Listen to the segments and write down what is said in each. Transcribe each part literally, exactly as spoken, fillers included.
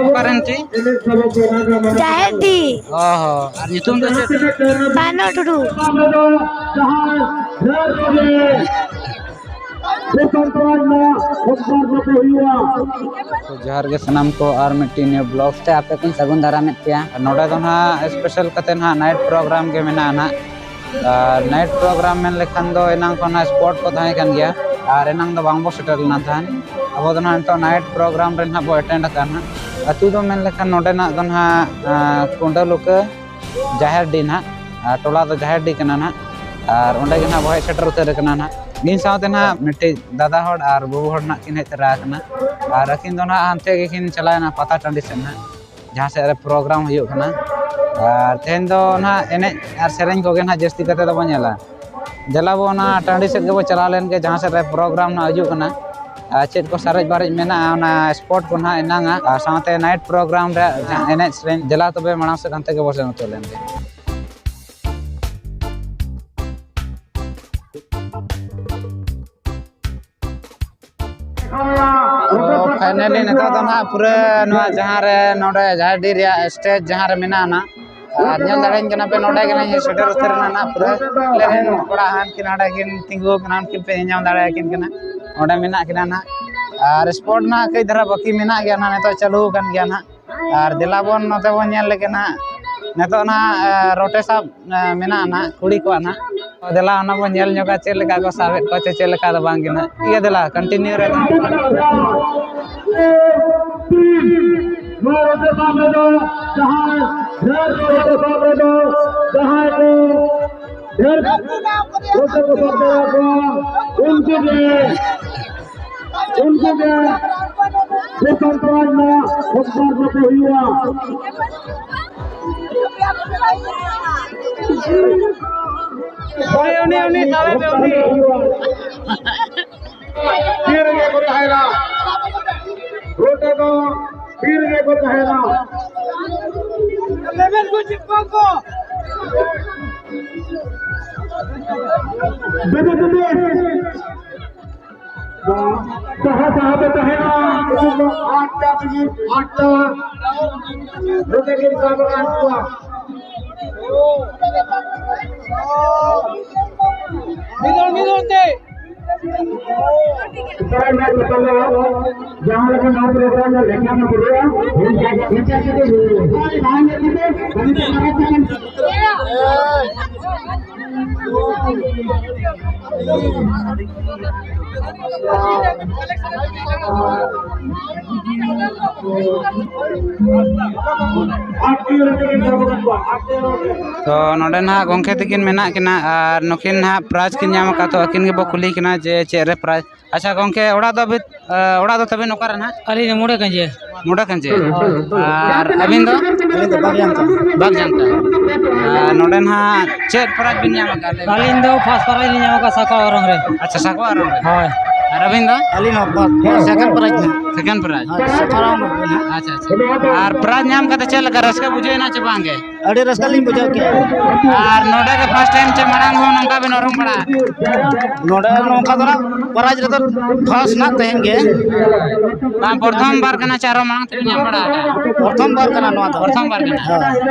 ᱚᱠᱟᱨᱮᱱ ᱪᱤ? ᱡᱟᱦᱮᱨᱰᱤ᱾ ᱚ ᱦᱚᱸ, ᱟᱨ ᱧᱩᱛᱩᱢ ᱫᱚ ᱪᱮᱫ? ᱯᱟᱱᱚ ᱴᱩᱰᱩ᱾ ᱛᱚ ᱡᱚᱦᱟᱨ ᱜᱮ ᱥᱟᱱᱟᱢ ᱠᱚ, ᱟᱨ ᱢᱤᱫᱴᱤᱡ ᱱᱤᱭᱩ ᱵᱞᱚᱜ ᱛᱮ ᱟᱯᱮ ᱠᱚᱧ ᱥᱟᱹᱜᱩᱱ ᱫᱟᱨᱟᱢᱮᱫ ᱯᱮᱭᱟ᱾ ᱱᱚᱰᱮ ᱫᱚ ᱱᱟᱦᱟᱜ ᱥᱯᱮᱥᱟᱞ ᱠᱟᱛᱮ ᱱᱟᱦᱟᱜ ᱱᱟᱭᱤᱴ ᱯᱨᱳᱜᱨᱟᱢ ᱜᱮ ᱢᱮᱱᱟᱜᱼᱟ ᱱᱟᱦᱟᱜ᱾ ᱟᱨ ᱱᱟᱭᱤᱴ ᱯᱨᱳᱜᱨᱟᱢ ᱢᱮᱱ ᱞᱮᱠᱷᱟᱱ ᱫᱚ ᱮᱱᱟᱝ ᱠᱷᱚᱱ ᱱᱟᱦᱟᱜ ᱥᱯᱚᱴ ᱠᱚ ᱛᱟᱦᱮᱸ ᱠᱟᱱ ᱜᱮᱭᱟ, ᱟᱨ ᱮᱱᱟᱝ ᱫᱚ ᱵᱟᱝ ᱵᱚ ᱥᱮᱴᱮᱨ ᱞᱮᱱᱟ ᱛᱟᱦᱮᱸᱫ᱾ ᱟᱵᱚ ᱫᱚ ᱱᱟᱦᱟᱜ ᱱᱤᱛᱚᱜ ᱱᱟᱭᱤᱴ ᱯᱨᱳᱜᱨᱟᱢ ᱨᱮ ᱱᱟᱦᱟᱜ ᱵᱚ ᱮᱴᱮᱱᱰ ᱟᱠᱟᱫᱼᱟ ᱱᱟᱦᱟᱜ᱾ ᱟᱹᱛᱩ ᱫᱚ ᱢᱮᱱ ᱞᱮᱠᱷᱟᱱ ᱱᱚᱰᱮᱱᱟᱜ ᱫᱚ ᱱᱟᱦᱟᱜ, ᱟᱸ, ᱠᱩᱰᱟᱹᱞᱩᱠᱟᱹ ᱡᱟᱦᱮᱨᱰᱤ ᱱᱟᱦᱟᱜ, ᱟᱨ ᱴᱚᱞᱟ ᱫᱚ ᱡᱟᱦᱮᱨᱰᱤ ᱠᱟᱱᱟ ᱱᱟᱦᱟᱜ᱾ ᱟᱨ ᱚᱸᱰᱮ ᱜᱮ ᱱᱟᱦᱟᱜ ᱵᱚ ᱦᱮᱡ ᱥᱮᱴᱮᱨ ᱩᱛᱟᱹᱨ ᱟᱠᱟᱱᱟ ᱱᱟᱦᱟᱜ᱾ ᱤᱧ ᱥᱟᱶᱛᱮ ᱱᱟᱦᱟᱜ ᱢᱤᱫᱴᱤᱡ ᱫᱟᱫᱟ ᱦᱚᱲ ᱟᱨ ᱵᱟᱹᱵᱩ ᱦᱚᱲ ᱱᱟᱦᱟᱜ ᱠᱤᱱ ᱦᱮᱡ ᱛᱚᱨᱟ ᱟᱠᱟᱱᱟ, ᱟᱨ ᱟᱹᱠᱤᱱ ᱫᱚ ᱱᱟᱦᱟᱜ ᱦᱟᱱᱛᱮ ᱜᱮᱠᱤᱱ ᱪᱟᱞᱟᱣᱮᱱᱟ ᱯᱟᱛᱟ ᱴᱟᱺᱰᱤ ᱥᱮᱫ ᱱᱟᱦᱟᱜ, ᱡᱟᱦᱟᱸ ᱥᱮᱫ ᱨᱮ ᱯᱨᱳᱜᱨᱟᱢ ᱦᱩᱭᱩᱜ ᱠᱟᱱᱟ᱾ ᱟᱨ ᱛᱮᱦᱮᱧ ᱫᱚ ᱱᱟᱦᱟᱜ ᱮᱱᱮᱡ ᱟᱨ ᱥᱮᱨᱮᱧ ᱠᱚᱜᱮ ᱱᱟᱦᱟᱜ ᱡᱟᱹᱥᱛᱤ ᱠᱟᱛᱮ ᱫᱚᱵᱚ ᱧᱮᱞᱟ᱾ ᱫᱮᱞᱟ ᱵᱚ ᱚᱱᱟ ᱴᱟᱺᱰᱤ ᱥᱮᱫ ᱜᱮᱵᱚ ᱪᱟᱞᱟᱣ ᱞᱮᱱ ᱜᱮ, ᱡᱟᱦᱟᱸ ᱥᱮᱫ ᱨᱮ ᱯᱨᱳᱜᱨᱟᱢ ᱱᱟᱦᱟᱜ ᱦᱩᱭᱩᱜ ᱠᱟᱱᱟ, ᱟᱨ ᱪᱮᱫ ᱠᱚ ᱥᱟᱨᱮᱡ ᱵᱟᱨᱮᱡ ᱢᱮᱱᱟᱜᱼᱟ ᱚᱱᱟ ᱥᱯᱚᱴ ᱠᱚ ᱱᱟᱦᱟᱜ ᱮᱱᱟᱝᱟ, ᱟᱨ ᱥᱟᱶᱛᱮ ᱱᱟᱭᱤᱴ ᱯᱨᱳᱜᱨᱟᱢ ᱨᱮ ᱡᱟᱦᱟᱸ ᱮᱱᱮᱡ ᱥᱮᱨᱮᱧ᱾ ᱫᱮᱞᱟ ᱛᱚᱵᱮ ᱢᱟᱲᱟᱝ ᱥᱮᱫ ᱦᱟᱱᱛᱮ ᱜᱮᱵᱚ ᱥᱮᱱ ᱩᱛᱟᱹᱨ ᱞᱮᱱ ᱜᱮ᱾ ᱛᱚ ᱯᱷᱟᱭᱱᱟᱞᱤ ᱱᱤᱛᱚᱜ ᱫᱚ ᱱᱟᱦᱟᱜ ᱯᱩᱨᱟᱹ ᱱᱚᱣᱟ ᱡᱟᱦᱟᱸ ᱨᱮ ᱱᱚᱰᱮ ᱡᱟᱦᱮᱨᱰᱤ ᱨᱮᱭᱟᱜ ᱥᱴᱮᱡᱽ ᱡᱟᱦᱟᱸ ᱨᱮ ᱢᱮᱱᱟᱜᱼᱟ ᱱᱟᱦᱟᱜ, ᱟᱨ ᱧᱮᱞ ᱫᱟᱲᱮᱭᱟᱹᱧ ᱠᱟᱱᱟ ᱯᱮ, ᱱᱚᱰᱮ ᱜᱮ ᱱᱟᱦᱟᱜ ᱤᱧ ᱥᱮᱴᱮᱨ ᱩᱛᱟᱹᱨ ᱮᱱᱟ ᱱᱟᱦᱟᱜ᱾ ᱯᱩᱨᱟᱹ ᱟᱞᱮ ᱨᱮᱱ ᱠᱚᱲᱟ ᱦᱟᱱᱠᱤᱱ ᱦᱟᱸᱰᱮ ᱠᱤᱱ ᱛᱤᱸᱜᱩ ᱟᱠᱟᱱᱟ, ᱩᱱᱠᱤᱱ ᱯᱮ ᱧᱮᱞ ᱧᱟᱢ ᱫᱟᱲᱮᱭᱟᱠᱤᱱ ᱠᱟᱱᱟ, ᱱᱚᱰᱮ ᱢᱮᱱᱟᱜ ᱠᱤᱱᱟ ᱱᱟᱦᱟᱜ᱾ ᱟᱨ ᱥᱯᱚᱴ ᱱᱟᱦᱟᱜ ᱠᱟᱹᱡ ᱫᱷᱟᱨᱟ ᱵᱟᱹᱠᱤ ᱢᱮᱱᱟᱜ ᱜᱮᱭᱟ ᱱᱟᱦᱟᱜ, ᱱᱤᱛᱚᱜ ᱪᱟᱹᱞᱩ ᱟᱠᱟᱱ ᱜᱮᱭᱟ ᱱᱟᱦᱟᱜ᱾ ᱟᱨ ᱫᱮᱞᱟ ᱵᱚᱱ ᱱᱚᱛᱮ ᱵᱚᱱ ᱧᱮᱞ ᱞᱮᱜᱮ ᱱᱟᱦᱟᱜ, ᱱᱤᱛᱚᱜ ᱱᱟᱦᱟᱜ, ᱮ, ᱨᱚᱴᱮ ᱥᱟᱵ, ᱮ, ᱢᱮᱱᱟᱜᱼᱟ ᱱᱟᱦᱟᱜ ᱠᱩᱲᱤ ᱠᱚᱣᱟᱜ ᱱᱟᱦᱟᱜ᱾ ᱫᱮᱞᱟ ᱚᱱᱟ ᱵᱚᱱ ᱧᱮᱞ ᱧᱚᱜᱟ, ᱪᱮᱫ ᱞᱮᱠᱟ ᱠᱚ ᱥᱟᱵᱮᱫ ᱠᱚᱣᱟ ᱪᱮ ᱪᱮᱫ ᱞᱮᱠᱟ ᱫᱚ ᱵᱟᱝ ᱜᱮ ᱱᱟᱦᱟᱜ᱾ ᱴᱷᱤᱠ ᱜᱮᱭᱟ, ᱫᱮᱞᱟ ᱠᱚᱱᱴᱤᱱᱤᱭᱩ ᱨᱮ᱾ ᱱᱚᱣᱟ ᱨᱚᱴᱮ ᱥᱟᱵ ᱨᱮᱫᱚ ᱡᱟᱦᱟᱸᱭ ᱰᱷᱮᱨ ᱠᱚ ᱨᱚᱴᱮ ᱥᱟᱵ ᱨᱮᱫᱚ ᱡᱟᱦᱟᱸᱭ ᱠᱚ ᱰᱷᱮᱨ ᱨᱚᱴᱮ ᱠᱚ ᱥᱟᱵ ᱫᱟᱲᱮᱭᱟᱠᱚᱣᱟ, ᱩᱱᱠᱩ ᱜᱮ ᱩᱱᱠᱩ ᱜᱮ ᱥᱩᱥᱟᱱ ᱯᱨᱟᱭᱤᱡᱽ ᱨᱮᱱᱟᱜ ᱦᱚᱠᱫᱟᱨ ᱫᱚᱠᱚ ᱦᱩᱭᱩᱜᱼᱟ᱾ ᱩᱱᱤ, ᱩᱱᱤ, ᱩᱱᱤ ᱥᱟᱵᱮ ᱯᱮ, ᱩᱱᱤ᱾ ᱛᱤ ᱨᱮᱜᱮ ᱠᱚ ᱛᱟᱦᱮᱱᱟ᱾ ᱨᱚᱴᱮ ᱫᱚ ᱛᱤ ᱨᱮᱜᱮ ᱠᱚ ᱛᱟᱦᱮᱱᱟ᱾ ᱞᱮᱵᱮᱞ ᱠᱚ ᱪᱤᱯᱠᱟᱹᱣ ᱠᱚ᱾ ᱵᱮᱵᱮ, ᱵᱮᱵᱮ᱾ ᱥᱟᱦᱟ ᱥᱟᱦᱟ ᱛᱮ ᱛᱟᱦᱮᱱᱟ᱾ ᱩᱱᱠᱩ ᱫᱚ ᱟᱴ ᱴᱟ ᱛᱮᱜᱮ, ᱟᱴ ᱴᱟ ᱨᱮᱜᱮ ᱠᱤᱱ ᱥᱟᱵ ᱟᱠᱟᱫ ᱠᱚᱣᱟ᱾ ᱢᱤᱫ ᱦᱚᱲ, ᱢᱤᱫ ᱦᱚᱲ ᱛᱮ᱾ ᱡᱟᱦᱟᱸ ᱞᱮᱠᱟ ᱱᱚᱣᱟ program ᱨᱮ ᱞᱮᱠᱷᱟ ᱢᱮ ᱯᱩᱨᱟᱹ, ᱚᱱᱠᱟ ᱜᱮ ᱚᱱᱠᱟ ᱜᱮ ᱦᱩᱭᱩᱜᱼᱟ᱾ ᱛᱚ ᱱᱚᱰᱮ ᱱᱟᱦᱟᱜ ᱜᱚᱢᱠᱮ ᱛᱟᱹᱠᱤᱱ ᱢᱮᱱᱟᱜ ᱠᱤᱱᱟ ᱟᱨ ᱱᱩᱠᱤᱱ ᱱᱟᱦᱟᱜ prize ᱠᱤᱱ ᱧᱟᱢ ᱟᱠᱟᱫ, ᱛᱚ ᱟᱹᱠᱤᱱ ᱜᱮᱵᱚ ᱠᱩᱞᱤ ᱠᱤᱱᱟ ᱡᱮ ᱪᱮᱫ ᱨᱮ prize᱾ ᱟᱪᱪᱷᱟ ᱜᱚᱢᱠᱮ, ᱚᱲᱟᱜ ᱫᱚ ᱵᱤᱛ-, ᱮ, ᱚᱲᱟᱜ ᱫᱚ ᱛᱟᱹᱵᱤᱱ ᱚᱠᱟᱨᱮ ᱱᱟᱦᱟᱜ? ᱟᱹᱞᱤᱧ ᱫᱚ ᱢᱩᱰᱟᱹᱠᱟᱹᱧᱡᱤ᱾ ᱢᱩᱰᱟᱹᱠᱟᱹᱧᱡᱤ? ᱦᱳᱭ᱾ ᱟᱨ ᱟᱹᱵᱤᱱ ᱫᱚ? ᱟᱹᱞᱤᱧ ᱫᱚ ᱵᱟᱜᱽᱡᱟᱱᱛᱟ᱾ ᱵᱟᱜᱽᱡᱟᱱᱛᱟ᱾ ᱟᱨ ᱱᱚᱰᱮ ᱱᱟᱦᱟᱜ ᱪᱮᱫ prize ᱵᱤᱱ ᱧᱟᱢ ᱟᱠᱟᱫ? ᱟᱹᱞᱤᱧ ᱫᱚ first prize ᱞᱤᱧ ᱧᱟᱢ ᱟᱠᱟᱫ ᱥᱟᱠᱣᱟ ᱚᱨᱚᱝ ᱨᱮ᱾ ᱟᱪᱪᱷᱟ, ᱥᱟᱠᱣᱟ ᱚᱨᱚᱝ ᱨᱮ? ᱦᱳᱭ᱾ ᱟᱨ ᱟᱹᱵᱤᱱ ᱫᱚ? ᱟᱹᱞᱤᱧ ᱦᱚᱸ first, second prize ᱱᱟᱦᱟᱜ᱾ Second prize? ᱦᱳᱭ, ᱥᱟᱠᱣᱟ ᱚᱨᱚᱝ ᱨᱮ ᱱᱟᱦᱟᱜ᱾ ᱟᱪᱪᱷᱟ, ᱟᱪᱪᱷᱟ᱾ ᱟᱨ prize ᱧᱟᱢ ᱠᱟᱛᱮ ᱪᱮᱫ ᱞᱮᱠᱟ ᱨᱟᱹᱥᱠᱟᱹ ᱵᱩᱡᱷᱟᱹᱣ ᱮᱱᱟ ᱪᱮ ᱵᱟᱝ ᱜᱮ? ᱟᱹᱰᱤ ᱨᱟᱹᱥᱠᱟᱹ ᱞᱤᱧ ᱵᱩᱡᱷᱟᱹᱣ ᱠᱮᱜᱼᱟ᱾ ᱟᱨ ᱱᱚᱰᱮ ᱜᱮ first time ᱪᱮ ᱢᱟᱲᱟᱝ ᱦᱚᱸ ᱱᱚᱝᱠᱟ ᱵᱮᱱ ᱚᱨᱚᱝ ᱵᱟᱲᱟ ᱟᱠᱟᱫᱟ? ᱱᱚᱰᱮ ᱱᱚᱝᱠᱟ ᱫᱚ ᱱᱟᱜ prize ᱨᱮᱫᱚ first ᱱᱟᱜ ᱛᱮᱦᱮᱧ ᱜᱮ᱾ ᱵᱟᱝ, ᱯᱨᱚᱛᱷᱚᱢ ᱵᱟᱨ ᱠᱟᱱᱟ ᱪᱮ ᱟᱨᱦᱚᱸ ᱢᱟᱲᱟᱝ ᱛᱮᱵᱮᱱ ᱧᱟᱢ ᱵᱟᱲᱟ ᱟᱠᱟᱫᱟ? ᱯᱨᱚᱛᱷᱚᱢ ᱵᱟᱨ ᱠᱟᱱᱟ ᱱᱚᱣᱟ ᱫᱚ᱾ ᱯᱨᱚᱛᱷᱚᱢ ᱵᱟᱨ ᱠᱟᱱᱟ᱾ ᱦᱳᱭ᱾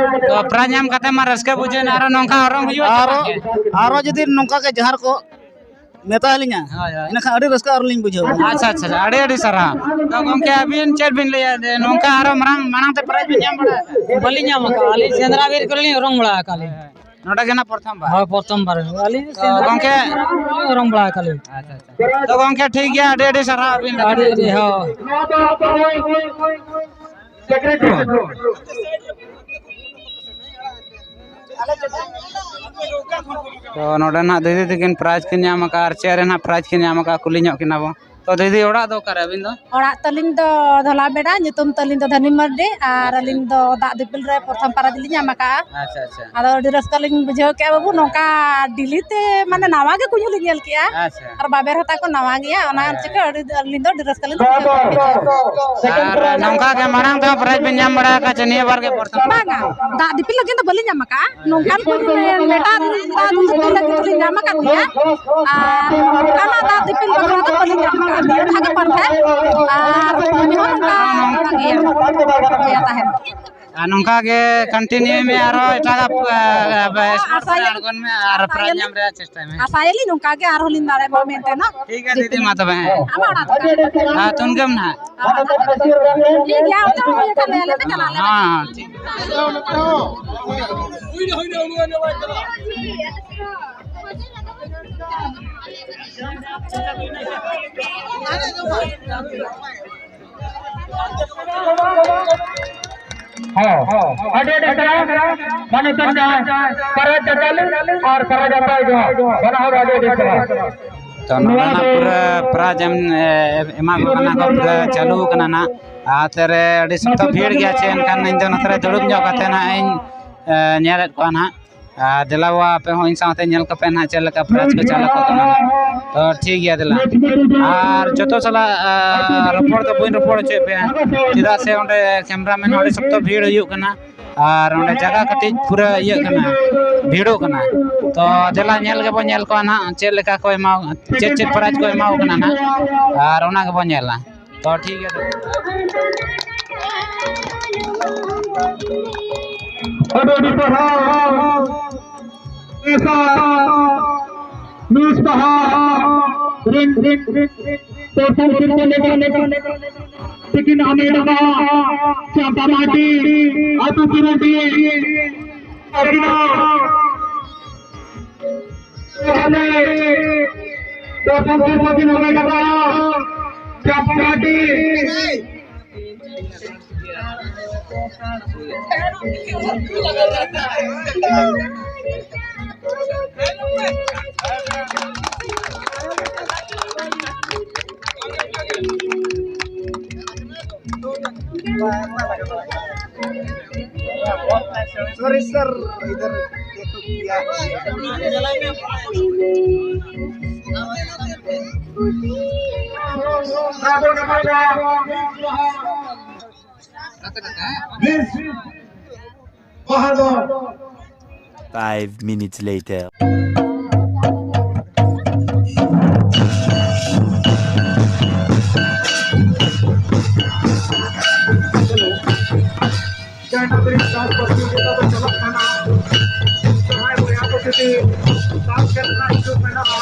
ᱛᱚ prize ᱧᱟᱢ ᱠᱟᱛᱮ ᱢᱟ ᱨᱟᱹᱥᱠᱟᱹ ᱵᱩᱡᱷᱟᱹᱣ ᱮᱱᱟ, ᱟᱨᱦᱚᱸ ᱱᱚᱝᱠᱟ ᱚᱨᱚᱝ ᱦᱩᱭᱩᱜᱼᱟ ᱪᱮ ᱟᱨᱚ, ᱵᱟᱝ ᱜᱮ? ᱟᱨᱚ ᱡᱩᱫᱤ ᱱᱚᱝᱠᱟ ᱜᱮ ᱡᱟᱦᱟᱸ ᱨᱮᱠᱚ ᱢᱮᱛᱟ ᱟᱹᱞᱤᱧᱟ, ᱦᱳᱭ, ᱦᱳᱭ᱾ ᱤᱱᱟᱹᱠᱷᱟᱱ ᱟᱹᱰᱤ ᱨᱟᱹᱥᱠᱟᱹ ᱟᱨᱚ ᱞᱤᱧ ᱵᱩᱡᱷᱟᱹᱣᱟ᱾ ᱟᱪᱪᱷᱟ, ᱟᱪᱪᱷᱟ, ᱟᱹᱰᱤ, ᱟᱹᱰᱤ ᱥᱟᱨᱦᱟᱣ᱾ ᱛᱚ ᱜᱚᱢᱠᱮ, ᱟᱹᱵᱤᱱ ᱪᱮᱫ ᱵᱤᱱ ᱞᱟᱹᱭᱟ ᱡᱮ ᱱᱚᱝᱠᱟ ᱟᱨᱚ ᱢᱟᱲᱟᱝ, ᱢᱟᱲᱟᱝ ᱛᱮ prize ᱵᱤᱱ ᱧᱟᱢ ᱵᱟᱲᱟ ᱟᱠᱟᱫᱟ? ᱵᱟᱹᱞᱤᱧ ᱧᱟᱢ ᱟᱠᱟᱫᱟ, ᱟᱹᱞᱤᱧ ᱥᱮᱸᱫᱽᱨᱟ ᱵᱤᱨ ᱠᱚᱨᱮ ᱞᱤᱧ ᱚᱨᱚᱝ ᱵᱟᱲᱟ ᱟᱠᱟᱫ ᱞᱤᱧ᱾ ᱱᱚᱰᱮ ᱜᱮ ᱱᱟᱜ ᱯᱨᱚᱛᱷᱚᱢ ᱵᱟᱨ? ᱦᱳᱭ, ᱯᱨᱚᱛᱷᱚᱢ ᱵᱟᱨ᱾ ᱟᱹᱞᱤᱧ ᱛᱚ ᱥᱮᱸᱫᱽᱨᱟ ᱜᱚᱢᱠᱮ, ᱵᱤᱨ ᱠᱚᱨᱮ ᱞᱤᱧ ᱚᱨᱚᱝ ᱵᱟᱲᱟ ᱟᱠᱟᱫ ᱞᱤᱧ᱾ ᱟᱪᱪᱷᱟ, ᱟᱪᱪᱷᱟ᱾ ᱛᱚ ᱜᱚᱢᱠᱮ, ᱴᱷᱤᱠ ᱜᱮᱭᱟ, ᱟᱹᱰᱤ, ᱟᱹᱰᱤ ᱥᱟᱨᱦᱟᱣ ᱟᱹᱵᱤᱱ ᱞᱟᱹᱜᱤᱫ᱾ ᱟᱹᱰᱤ, ᱟᱹᱰᱤ, ᱦᱳᱭ᱾ ᱛᱚ ᱱᱚᱰᱮ ᱱᱟᱜ ᱫᱤᱫᱤ ᱛᱟᱹᱠᱤᱱ prize ᱠᱤᱱ ᱧᱟᱢ ᱟᱠᱟᱫᱼᱟ, ᱟᱨ ᱪᱮᱫ ᱨᱮ ᱱᱟᱜ prize ᱠᱤᱱ ᱧᱟᱢ ᱟᱠᱟᱫᱼᱟ, ᱠᱩᱞᱤ ᱧᱚᱜ ᱠᱤᱱᱟ ᱵᱚ᱾ ᱛᱚ ᱫᱤᱫᱤ, ᱚᱲᱟᱜ ᱫᱚ ᱚᱠᱟᱨᱮ ᱟᱹᱵᱤᱱ ᱫᱚ? ᱚᱲᱟᱜ ᱛᱟᱹᱞᱤᱧ ᱫᱚ ᱫᱷᱚᱞᱟᱵᱮᱲᱟ, ᱧᱩᱛᱩᱢ ᱛᱟᱹᱞᱤᱧ ᱫᱚ ᱫᱷᱟᱹᱱᱤ ᱢᱟᱨᱰᱤ, ᱟᱨ ᱟᱪᱪᱷᱟ᱾ ᱟᱹᱞᱤᱧ ᱫᱚ ᱫᱟᱜ ᱫᱤᱯᱤᱞ ᱨᱮ ᱯᱨᱚᱛᱷᱚᱢ ᱯᱟᱨᱟ ᱫᱚᱞᱤᱧ ᱧᱟᱢ ᱟᱠᱟᱫᱼᱟ᱾ ᱟᱪᱪᱷᱟ, ᱟᱪᱪᱷᱟ᱾ ᱟᱫᱚ ᱟᱹᱰᱤ ᱨᱟᱹᱥᱠᱟᱹ ᱞᱤᱧ ᱵᱩᱡᱷᱟᱹᱣ ᱠᱮᱫᱼᱟ ᱵᱟᱹᱵᱩ, ᱱᱚᱝᱠᱟ ᱰᱮᱞᱤ ᱛᱮ ᱢᱟᱱᱮ ᱱᱟᱣᱟ ᱜᱮ ᱠᱩᱧ ᱦᱚᱸᱞᱤᱧ ᱧᱮᱞ ᱠᱮᱫᱼᱟ᱾ ᱟᱪᱪᱷᱟ᱾ ᱟᱨ ᱵᱟᱵᱮᱨ ᱦᱟᱛᱟ ᱠᱚ ᱱᱟᱣᱟ ᱜᱮᱭᱟ, ᱚᱱᱟ ᱦᱮᱸ᱾ ᱪᱤᱠᱟᱹ ᱟᱹᱰᱤ, ᱟᱹᱞᱤᱧ ᱫᱚ ᱟᱹᱰᱤ ᱨᱟᱹᱥᱠᱟᱹ ᱞᱤᱧ ᱵᱩᱡᱷᱟᱹᱣ ᱠᱮᱫᱼᱟ᱾ ᱟᱨ ᱱᱚᱝᱠᱟ ᱜᱮ ᱢᱟᱲᱟᱝ ᱛᱮᱦᱚᱸ ᱯᱨᱟᱭᱤᱡᱽ ᱵᱤᱱ ᱧᱟᱢ ᱵᱟᱲᱟ ᱟᱠᱟᱫ ᱪᱮ ᱱᱤᱭᱟᱹ ᱵᱟᱨ ᱜᱮ ᱯᱨᱚᱛᱷᱚᱢ? ᱵᱟᱝᱟ, ᱫᱟᱜ ᱫᱤᱯᱤᱞ ᱞᱟᱹᱜᱤᱫ ᱫᱚ ᱵᱟᱹᱞᱤᱧ ᱧᱟᱢ ᱟᱠᱟᱫᱼᱟ᱾ ᱱᱚᱝᱠᱟᱱ ᱠᱚ ᱢᱮᱴᱟᱞ ᱫᱟᱜ ᱫᱩᱞ ᱫᱩᱞ ᱞᱟᱹᱜᱤᱫ ᱫᱚᱞᱤᱧ ᱧᱟᱢ ᱟᱠᱟᱫ ᱜᱮᱭᱟ, ᱟᱨ ᱱᱚᱝᱠᱟᱱᱟᱜ ᱫᱟᱜ ᱫᱤᱯᱤᱞ ᱵᱟᱠᱷᱨᱟ ᱫᱚ ᱵᱟᱹᱞᱤᱧ ᱧᱟᱢ ᱟᱠᱟᱫᱼᱟ᱾ ᱱᱤᱭᱟᱹ ᱫᱷᱟᱣ ᱜᱮ ᱯᱟᱨᱯᱷᱮᱠᱴ, ᱟᱨ ᱠᱟᱹᱢᱤ ᱦᱚᱸ ᱱᱚᱝᱠᱟ ᱜᱮᱭᱟ, ᱦᱩᱭᱩᱜ ᱛᱟᱦᱮᱱ᱾ ᱟᱨ ᱱᱚᱝᱠᱟ ᱜᱮ ᱠᱚᱱᱴᱤᱱᱤᱭᱩᱭ ᱢᱮ, ᱟᱨᱦᱚᱸ ᱮᱴᱟᱜᱟᱜ, ᱟ, ᱟ, ᱥᱯᱳᱨᱴᱥ ᱨᱮ ᱟᱥᱟᱭᱟᱞᱤᱧ, ᱟᱬᱜᱚᱱ ᱢᱮ ᱟᱨ ᱯᱨᱟᱭᱤᱡᱽ ᱟᱥᱟᱭᱟᱞᱤᱧ, ᱧᱟᱢ ᱨᱮᱭᱟᱜ ᱪᱮᱥᱴᱟᱭ ᱢᱮ᱾ ᱟᱥᱟᱭᱟᱞᱤᱧ ᱱᱚᱝᱠᱟ ᱜᱮ ᱟᱨᱦᱚᱸ ᱞᱤᱧ ᱫᱟᱲᱮᱭᱟᱜ ᱢᱟ ᱢᱮᱱᱛᱮ ᱱᱟᱜ᱾ ᱴᱷᱤᱠ ᱜᱮᱭᱟ ᱫᱤᱫᱤ, ᱢᱟ ᱛᱚᱵᱮ, ᱦᱮᱸ᱾ ᱟᱢᱟᱜ ᱚᱲᱟᱜ ᱫᱚ ᱚᱠᱟᱨᱮ? ᱟᱨ ᱛᱩᱱᱜᱟᱹᱢ ᱱᱟᱦᱟᱜ᱾ ᱴᱷᱤᱠ ᱜᱮᱭᱟ, ᱚᱱᱛᱮ ᱦᱚᱸ ᱦᱩᱭ ᱟᱠᱟᱱ ᱞᱮᱭᱟ, ᱟᱞᱮ ᱞᱮ ᱪᱟᱞᱟᱜᱼᱟ, ᱟᱞᱮ᱾ ᱦᱮᱸ, ᱦᱮᱸ, ᱴᱷᱤᱠ᱾ ᱦᱮᱸ, ᱟᱹᱰᱤ ᱟᱹᱰᱤ ᱥᱟᱨᱦᱟᱣ᱾ ᱢᱟᱱᱚᱛᱟᱱ ᱡᱟᱦᱟᱸ ᱯᱟᱨᱟ ᱪᱟᱪᱟᱞ ᱟᱨ ᱯᱟᱨᱟ ᱡᱟᱶᱟᱭ ᱫᱚ ᱵᱟᱱᱟ ᱦᱚᱲ ᱟᱹᱰᱤ ᱟᱹᱰᱤ ᱥᱟᱨᱦᱟᱣ᱾ ᱛᱚ, ᱱᱚᱰᱮ ᱱᱟᱜ ᱯᱩᱨᱟᱹ ᱯᱨᱟᱭᱤᱡᱽ ᱮᱢ, ᱮ, ᱮᱢᱟ ᱠᱚ ᱠᱟᱱᱟ ᱠᱚ, ᱯᱩᱨᱟᱹ ᱪᱟᱹᱞᱩ ᱠᱟᱱᱟ ᱱᱟᱜ᱾ ᱟᱨ ᱛᱮᱨᱮ ᱟᱹᱰᱤ ᱥᱚᱠᱛᱚ ᱵᱷᱤᱲ ᱜᱮᱭᱟ, ᱪᱮ ᱮᱱᱠᱷᱟᱱ ᱤᱧ ᱫᱚ ᱱᱚᱛᱮ ᱨᱮ ᱫᱩᱲᱩᱵ ᱧᱚᱜ ᱠᱟᱛᱮ ᱱᱟᱜ ᱤᱧ, ᱮ, ᱧᱮᱞᱮᱫ ᱠᱚᱣᱟ ᱱᱟᱜ᱾ ᱟᱨ ᱫᱮᱞᱟ ᱵᱟᱵᱟ, ᱟᱯᱮ ᱦᱚᱸ ᱤᱧ ᱥᱟᱶᱛᱮ ᱧᱮᱞ ᱠᱚᱯᱮ ᱱᱟᱜ, ᱪᱮᱫ ᱞᱮᱠᱟ ᱯᱨᱟᱭᱤᱡᱽ ᱠᱚ ᱪᱟᱞ ᱟᱠᱚ ᱠᱟᱱᱟ ᱱᱟᱜ᱾ ᱛᱚ, ᱴᱷᱤᱠ ᱜᱮᱭᱟ, ᱫᱮᱞᱟ᱾ ᱟᱨ ᱡᱚᱛᱚ ᱥᱟᱞᱟᱜ, ᱟ, ᱨᱚᱯᱚᱲ ᱫᱚ ᱵᱟᱹᱧ ᱨᱚᱯᱚᱲ ᱦᱚᱪᱚᱭᱮᱫ ᱯᱮᱭᱟ, ᱪᱮᱫᱟᱜ ᱥᱮ ᱚᱸᱰᱮ ᱠᱮᱢᱨᱟᱢᱮᱱ ᱦᱚᱸ ᱟᱹᱰᱤ ᱥᱚᱠᱛᱚ ᱵᱷᱤᱲ ᱦᱩᱭᱩᱜ ᱠᱟᱱᱟ᱾ ᱟᱨ ᱚᱸᱰᱮ ᱡᱟᱭᱜᱟ ᱠᱟᱹᱴᱤᱡ ᱯᱩᱨᱟᱹ ᱤᱭᱟᱹᱜ ᱠᱟᱱᱟ, ᱵᱷᱤᱲᱚᱜ ᱠᱟᱱᱟ᱾ ᱛᱚ ᱫᱮᱞᱟ ᱧᱮᱞ ᱜᱮᱵᱚᱱ ᱧᱮᱞ ᱠᱚᱣᱟ ᱱᱟᱦᱟᱜ, ᱪᱮᱫ ᱞᱮᱠᱟ ᱠᱚ ᱮᱢᱟ, ᱪᱮᱫ ᱪᱮᱫ ᱯᱨᱟᱭᱤᱡᱽ ᱠᱚ ᱮᱢᱟ ᱠᱚ ᱠᱟᱱᱟ ᱱᱟᱦᱟᱜ, ᱟᱨ ᱚᱱᱟ ᱜᱮᱵᱚᱱ ᱧᱮᱞᱟ᱾ ᱛᱚ ᱴᱷᱤᱠ ᱜᱮᱭᱟ ᱛᱚᱵᱮ᱾ ᱟᱹᱰᱤ ᱟᱹᱰᱤ ᱥᱟᱨᱦᱟᱣ᱾ ᱢᱤᱥ ᱵᱟᱦᱟ ᱨᱤᱱ, ᱨᱤᱱ, ᱨᱤᱱ, ᱨᱤᱱ, ᱯᱨᱚᱛᱷᱚᱢ ᱥᱤᱨᱯᱟᱹ ᱞᱮᱠᱟ ᱛᱤᱠᱤᱱ ᱟᱢᱮᱰᱟ ᱪᱟᱢᱯᱟ ᱢᱟᱨᱰᱤ, ᱟᱹᱛᱩ ᱛᱩᱨᱩᱰᱤ, ᱟᱹᱠᱤᱱᱟ᱾ ᱛᱟᱦᱞᱮ ᱯᱨᱚᱛᱷᱚᱢ ᱥᱤᱨᱯᱟᱹ ᱠᱤᱱ ᱟᱢᱮᱰ ᱟᱠᱟᱫᱼᱟ ᱪᱟᱢᱯᱟ ᱢᱟᱨᱰᱤ᱾ सॉरी सर, इधर देखो क्या। Five minutes later. ᱡᱟᱦᱟᱸ ᱛᱤᱱᱟᱹᱜ ᱫᱟᱜ ᱯᱨᱚᱛᱤᱡᱳᱜᱤᱛᱟ ᱫᱚ ᱪᱟᱞᱟᱜ ᱠᱟᱱᱟ, ᱡᱟᱦᱟᱸᱭ ᱵᱚᱭᱦᱟ ᱠᱚ ᱡᱩᱫᱤ ᱫᱟᱜ ᱠᱷᱮᱞ ᱨᱮᱱᱟᱜ ᱤᱪᱪᱷᱩᱠ ᱢᱮᱱᱟᱜᱼᱟ,